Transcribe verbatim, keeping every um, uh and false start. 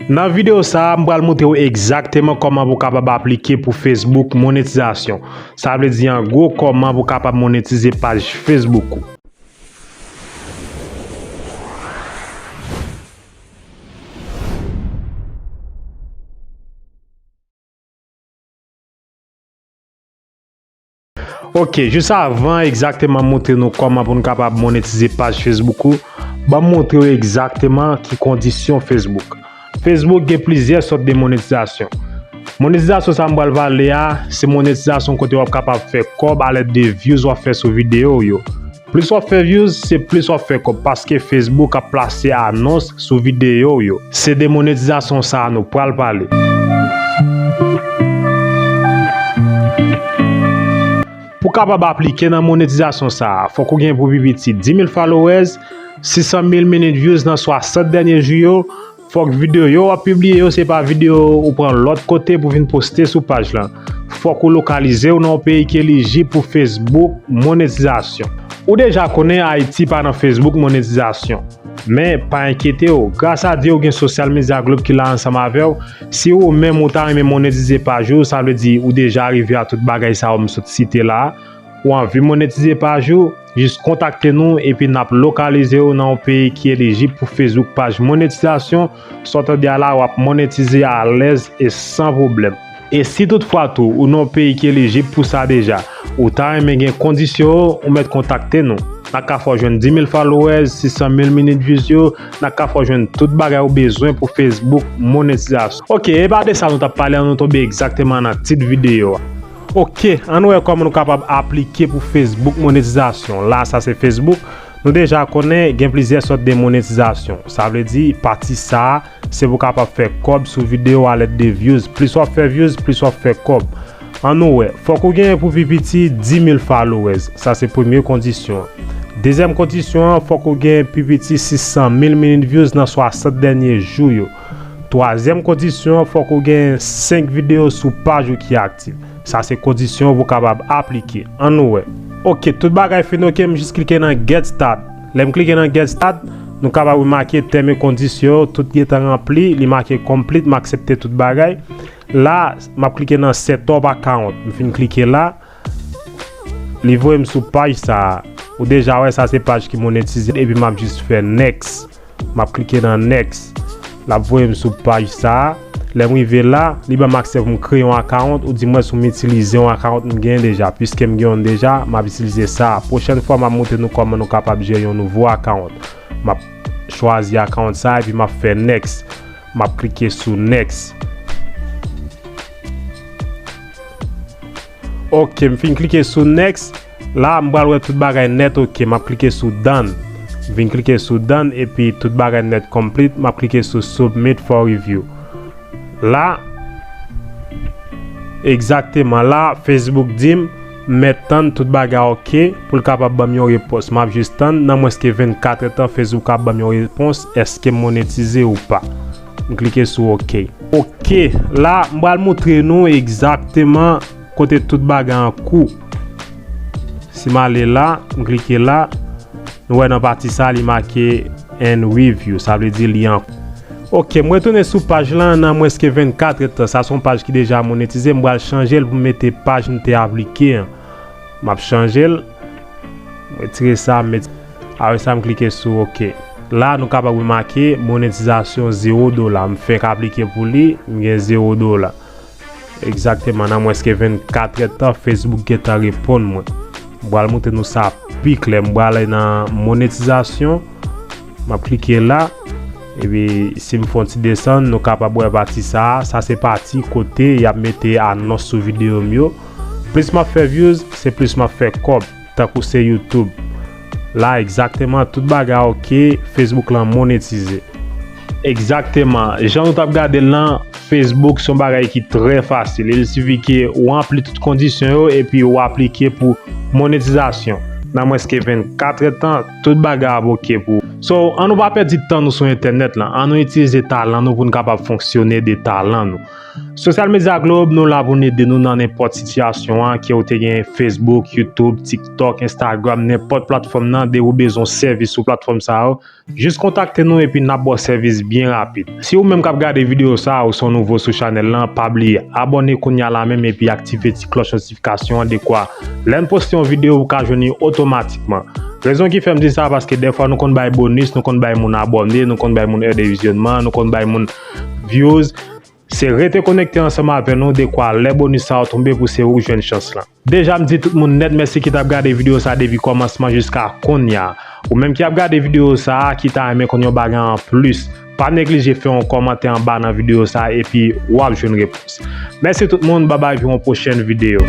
Nan videyo sa a, m pral montre w egzakteman kòman pou w kapab aplike pou Facebook monetizasyon. Sa vle di, an gwo, kòman pou w kapab monetize paj Facebook ou. Ok, jis avan egzakteman montre nou kòman pou nou kapab monetize paj Facebook ou, ban m montre w egzakteman ki kondisyon Facebook. Facebook gen plizyè sòt de monetizasyon. Monetizasyon sa m pral pale a, se monetizasyon kote w ap kapab fè kòb alèd de views w ap fè sou videyo w yo. Plis w ap fè views, se plis w ap fè kòb, paske Facebook ap plase anons sou videyo w yo. Se de monetizasyon sa a nou pral pale. Pou w kapab aplike nan monetizasyon sa a, fòk ou gen pou pi piti dis mil followers, sis san mil minit views nan swasant dènye jou yo, fòk videyo w ap pibliye yo se pa videyo ou pran lòt kote pou vin poste sou paj lan. Fòk ou lokalize w nan yon peyi ki elijib pou Facebook monetizasyon. Ou deja konnen Ayiti pa nan Facebook monetizasyon. Men, pa enkyete w, gras a Dye ou gen Social Media Group ki la ansanm avè w. Si ou menm ou ta renmen monetize paj ou, sa vle di ou deja rive a tout bagay sa yo m sot site la a, ou anvi monetize paj ou, jis kontakte nou epi n ap lokalize w nan yon peyi ki elijib pou Facebook paj monetizasyon. Sa w tande a la, w ap monetize alèz e san pwoblèm. E si toutfwa tou ou nan yon peyi ki elijib pou sa deja, ou ta renmen gen kondisyon yo, ou mèt kontakte nou. N ap ka fè w jwenn dis mil followers, sis san mil minit views yo, n ap ka fè w jwenn tout bagay ou bezwen pou Facebook monetizasyon. Ok, e pa de sa nou t ap pale, ann nou tonbe egzakteman nan tit videyo a. Ok, ann wè kòman nou kapab aplike pou Facebook monetizasyon. La, sa se Facebook. Nou deja konnen gen plizyè sòt de monetizasyon. Sa vle di, pati sa a, se pou w kapab fè kòb sou videyo alèd de views. Plis w ap fè views, plis w ap fè kòb. Ann nou wè, fòk ou genyen pou pi piti dis mil followers. Sa se premye kondisyon an. Dezyèm kondisyon an, fòk ou genyen pi piti sis san mil minit views nan swasant dènye jou yo. Twazyèm kondisyon an, fòk ou genyen senk videyo sou paj ou ki aktif. Sa se kondisyon pou w kapab aplike. Ann nou wè. Ok, tout bagay fin ok, m jis klike nan Get Start. Lè m klike nan Get Start, nou kapab remake tèm e kondisyon yo, tout gentan ranpli, li make complete, m aksepte tout bagay. La, m ap klike nan Set Up Account. M fin klike la, li voye m sou paj sa a. Ou deja wè sa se paj ki monetize, epi m ap jis fè Next. M ap klike nan Next. L ap voye m sou paj sa a. Lè m rive la, li ban m aksè pou m kreye yon account, oudimwens pou m itilize yon account m genyen deja. Piske m gen youn deja, m ap itilize sa a. Pwochèn fwa, m ap montre nou kòman nou kapab jere yon nouvo account. M ap chwazi account sa a, epi m ap fè Next. M ap klike sou Next. Ok, m fin klike sou Next. La, m pral wè tout bagay nèt ok. M ap klike sou Done. M vin klike sou Done, epi tout bagay nèt complete. M ap klike sou Submit for Review. La, egzakteman, la, Facebook di m, m mèt tann tout bagay ok pou l kapab ban m yon repons. M ap jis tann, nan mwens ke vennkatrè tan, Facebook ap ban m yon repons, èske m monetize ou pa. M klike sou ok. Ok, la, m pral montre nou egzakteman kote tout bagay an kou. Si m ale la, m klike la, nou wè nan pati sa, li make End Review, sa vle di li an kou. Ok, m retounen sou paj lan nan mwens ke vennkatrè tan. Sa se yon paj ki deja monetize, m pral chanje l pou m mete paj m te aplike an. M ap chanje l. M retire sa, m met. Apre sa, m klike sou ok. La, nou kapab remake monetizasyon zewo dola. M fenk aplike pou li, m gen zewo dola. Egzakteman, nan mwens ke vennkatrè tan, Facebook gentan reponn mwen. M pral montre nou sa pi klè. M pral ale nan monetizasyon. M ap klike la. Epi, si m fè yon ti desann, nou kapab wè pati sa a. Sa se pati kote y ap mete anons sou videyo m yo. Plis m ap fè views, se plis m ap fè kòb. Tankou se YouTube. La, egzakteman, tout bagay ok, Facebook lan monetize. Egzakteman, jan nou t ap gade l lan, Facebook se yon bagay ki trè fasil. Il sifi ke ou ranpli tout kondisyon yo epi ou aplike pou monetizasyon. nan mwens ke vennkat èdtan, tout bagay ap oke pou ou. So, an nou pa pèdi tan nou sou entènèt lan, an nou itilize talan nou pou n kapab fonksyone de talan nou. Sosyal Medya Globe, nou la pou n ede nou nan nenpòt sitiyasyon an, ke w te gen Facebook, YouTube, TikTok, Instagram, nenpòt platfòm nan, de ou bezwen sèvis sou platfòm sa yo, jis kontakte nou epi n ap ba w sèvis byen rapid. Si ou menm k ap gade videyo sa a, ou se yon nouvo sou chanèl lan, pa bliye abòne kounye a la menm epi aktive ti klòch notifikasyon an dekwa lè n poste yon videyo ou ka jwenn li otomatikman. Rezon ki fè m di sa, paske dèfwa nou konn bay bonis, nou konn bay moun abòne, nou konn bay moun è de vizyònman, nou konn bay moun views. Se rete konekte ansanm avè nou dekwa lè bonis sa yo tonbe pou se ou k jwenn chans lan. Deja m di tout moun nèt mèsi ki t ap gade videyo sa depi kòmansman jiska kounye a. Ou menm ki ap gade videyo sa a, ki ta renmen konn yon bagay anplis, pa neglije fè yon kòmantè anba nan videyo sa a epi w ap jwenn repons. Mèsi tout moun, babay pou yon pwochèn videyo.